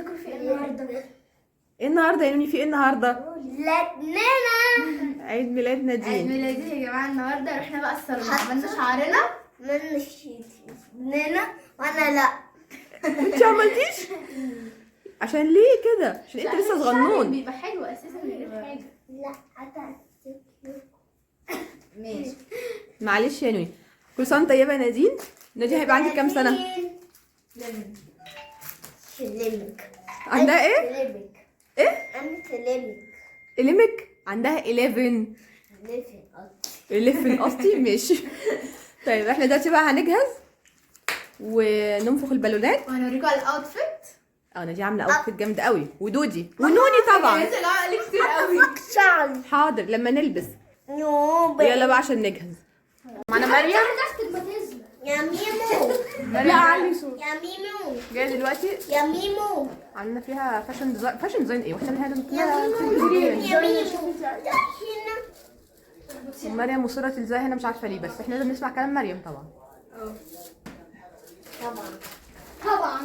تاكل في النهارده؟ ايه النهارده يا نوني؟ في ايه النهارده؟ لاتننا عيد ميلاد عيد نادين. ميلادي يا جماعة. النهارده رحنا بقى الصالون، عملنا شعرنا. من ننا وانا لا. انت عملتيش؟ عشان ليه كده؟ عشان انت لسه صغنون. بيبقى حلو اساسا من غير حاجة. لا حتى ماشي. معلش يا نوني، كل سنة وانت طيبة يا نادين. نادين هيبقى عندك كام سنة؟ سلمك. عندها ايه؟ سلمك. ايه؟ انا سلمك. إلمك عندها 11. 11 قصدي. ماشي. طيب احنا دلوقتي بقى هنجهز وننفخ البالونات. وهنوريكم على ال outfit. اه نادين عامله outfit جامد قوي، ودودي ونوني طبعا. نزل عقلي كتير قوي. شعري. حاضر لما نلبس. no. يلا بقى عشان نجهز. معانا مريم. يا ميمو. لا علي صوت. يا ميمو. جاية دلوقتي. يا ميمو. عاملين فيها fashion design. fashion design ايه؟ واحنا هنا يا ميمو. يا ميمو. هنا. مريم مصرة تلزقها هنا، مش عارفه ليه، بس احنا لازم نسمع كلام مريم طبعا. طبعا طبعا.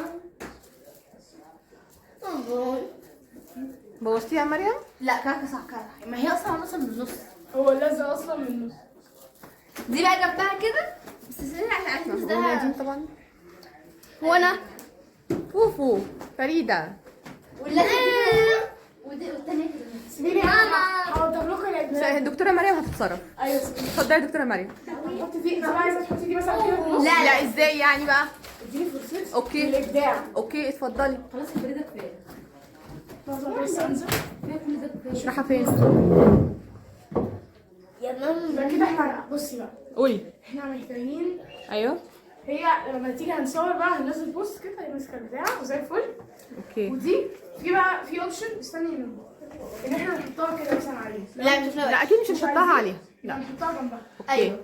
بوظتيها يا مريم؟ لا كعكه صح، كعكه. ما هي اصلا اصلا من النص. هو لازق اصلا من النص. دي بقى جنبها كده بس استني عشان عايزين ونادين نسدها. طبعا. وانا فوفو فريدة. واللزقه كده ودي والتانية كده. سيبيني هوضب لكم العيد ميلاد. الدكتورة مريم هتتصرف. ايوه سيبيني. اتفضلي يا دكتورة مريم. حطي دي، انت بقى عايزه تحطي دي مثلا كده في النص. لا لا ازاي يعني بقى؟ اديني فرصتي. okay. الابداع. okay اتفضلي. خلاص يا فريدة كفاية. لحظة بس انزل. كفاية كل ده كفاية. مش رايحة فين؟ يا ماما. يبقى كده احنا بصي بقى، قولي. احنا محتاجين ايوه هي لما تيجي هنصور بقى هننزل post كده هي ماسكه البتاع وزي الفل. okay. ودي في بقى في option، استني هنا، ان احنا نحطها كده مثلا عليه. لا مش لا اكيد مش هنحطها عليها. لا نحطها جنبها. okay. ايوه.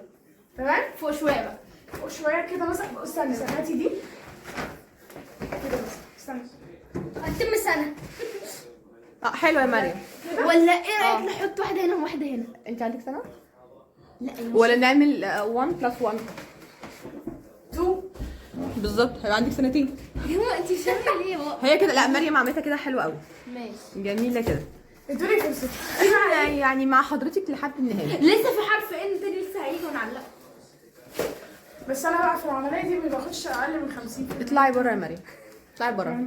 تمام. فوق شوية بقى. فوق شوية كده مثلا. استني استني، هاتي دي كده بس. استني. هتتم سنة. اه حلوة يا مريم. ولا ايه رايك نحط واحدة هنا وواحدة هنا؟ انت عندك سنة؟ لا. ولا نعمل 1 plus 1؟ 2. بالظبط هيبقى عندك سنتين. هو انت شايفه ليه بقى؟ هي كده. لا مريم عملتها كده حلوة قوي. ماشي. جميلة كده. ادوني فرصتي. احنا يعني مع حضرتك لحد النهاية. لسه في حرف N تاني لسه هيجي ونعلقه. بس انا بقى في العملية دي ما باخدش اقل من 50. اطلعي بره يا مريم، اطلعي بره.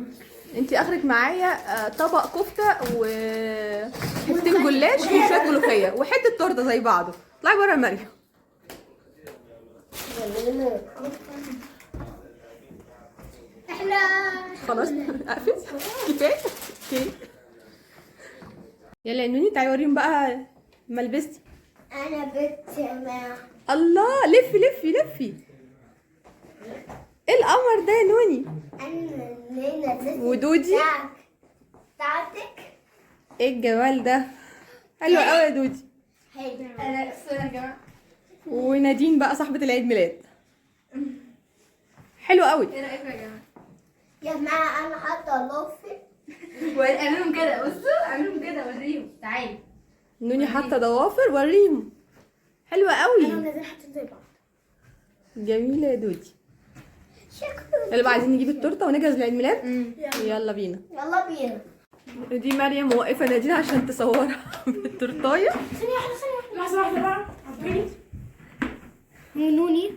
انت اخرك معايا طبق كفته وحتتين جلاش وشوية ملوخية وحتة تورته زي بعضه. اطلعي بره يا مريم. يا ميمو. احنا خلاص اقفل كفاية. okay يلا يا نوني تعالي وريهم بقى ما لبستي. انا بنت يا جماعة. الله لفي لفي لفي. ايه القمر ده يا نوني؟ انا اللي نزلت ودودي؟ بتاعتك. ايه الجمال ده؟ حلو قوي يا دودي. حلو. انا استنى يا جماعة. ونادين بقى صاحبة العيد ميلاد. حلو قوي. ايه رايكم يا جماعة؟ يا جماعة انا حاطه لوفي. اعملهم كده، بصوا اعملهم كده وريهم. تعالي نوني حاطه ضوافر وريهم. حلوة قوي. انا ونازلين حاطين زي بعض. جميلة يا دودي. شكرا. يلا بقى عايزين نجيب التورتة ونجهز لعيد ميلاد. يلا بينا. يلا بينا. دي مريم واقفة نادين عشان تصورها بالتورتايه. ثانية واحدة ثانية واحدة. لحظة واحدة بقى عبريني. ونوني.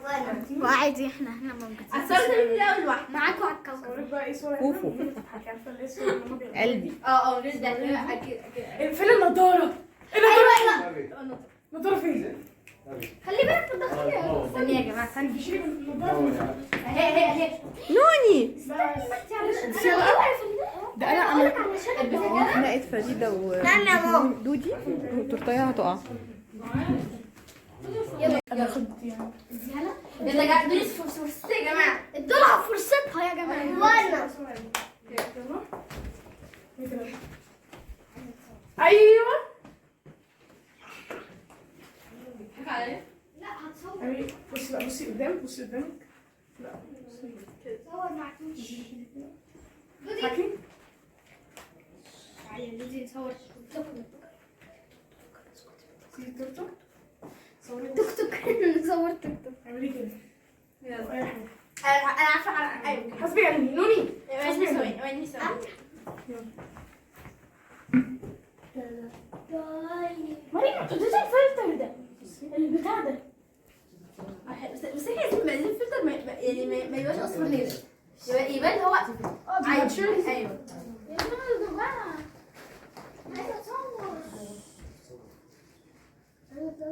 وانا وعادي احنا موجودين. الصورة دي اول واحدة معاكوا على الكوكب. اوريك بقى ايه صوره فوفو. هنا بتضحكي، عارفه اللي هي الصورة اللي هما بيعملوها. قلبي. اه اه نزل اكيد اكيد. فين النضارة؟ النضارة النضارة فين؟ خلي بالك تدخلي. استني يا جماعة استني. شيلي النضارة. اهي اهي اهي. نوني. بس ده انا عملت خناقه فريدة و نعم يا ماما. دودي والتورتايه هتقع. انا اخد يعني. يلا يا جماعة ادوني فرصتي يا جماعة. ادولها فرصتها يا جماعة. وانا ايوه. لا هتصور. أيوة. بصي بقى، بصي قدام، بصي قدامك. لا بصي. صور معاك. اضحكي. تعالي يا دودي نصور. سيبي التورتة. صوري. توك توك. نصور توك توك. اعملي كده. يلا. اي حاجة. انا عارفه على ايوه. حسبي يعني نوني. ثواني. ثواني ثواني. مريم ما تحطيش الفلتر ده، البتاع ده. بس احنا عايزين فلتر يعني ما يبقاش اصفر ليه، يبقى هو عادي. ايوه يا جماعة عايزه اتصور.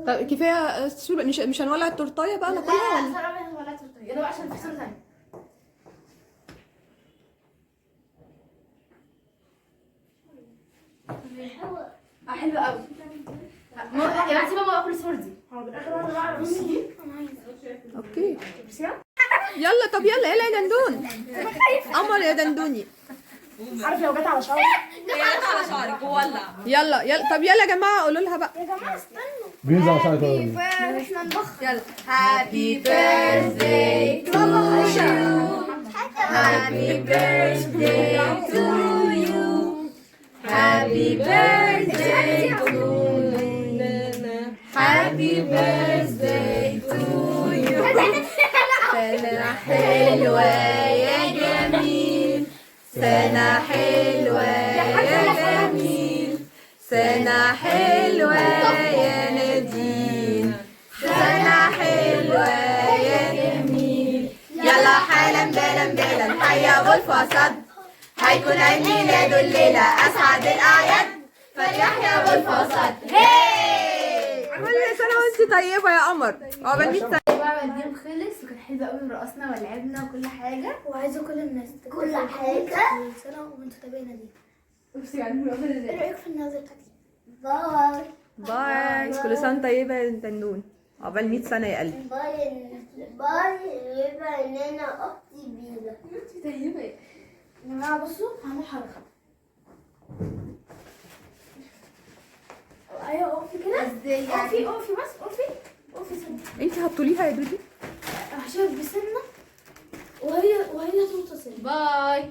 طب كفاية تصوير، مش هنولع التورتايه بقى ناكلها ولا؟ لا ولا تورتايه، يلا بقى عشان في صوره ثانية. حلوة قوي. ابعتي بابا كل الصور دي. okay يلا. طب يلا يلا يا دندون، قمر يا دندوني. عارف لو جت على شعرك، جت على شعرك وولع. يلا يلا. طب يلا يا جماعة قولوا لها بقى. يا جماعة استنوا، بينزل على شعرك. احنا نضخ. يلا happy birthday to you، happy birthday to you، happy birthday to نانا، happy birthday to you. سنة حلوة يا جميل، سنة حلوة يا جميل، سنة حلوة يا نادين، سنة حلوة يا جميل. يلا حالا بالا بالا حيا ابو الفساد، هيكون عيد ميلاده الليلة أسعد الأعياد، فرح يا ابو الفساد. كل سنة وانت طيبة يا قمر، عقبال 100 سنة. بقى اليوم خلص وكان حلو قوي، ورقصنا ولعبنا وكل حاجة. وعايزه كل الناس كل حاجة. كل سنة وانتوا تابعينا دي. بصي يعني ايه رايك في النظرة بتاعتي؟ bye bye. كل سنة طيبة يا دندون، عقبال 100 سنة يا قلبي. bye bye. يبقى ان انا اختي بينا. انت طيبة يا جماعة بصوا هعمل حركة. ايوه اقفي كده، ازاي يعني؟ اقفي اقفي بس، اقفي اقفي سنة. انت هتطوليها يا دودي؟ هشوف بسنة وهي توطى سنة. bye.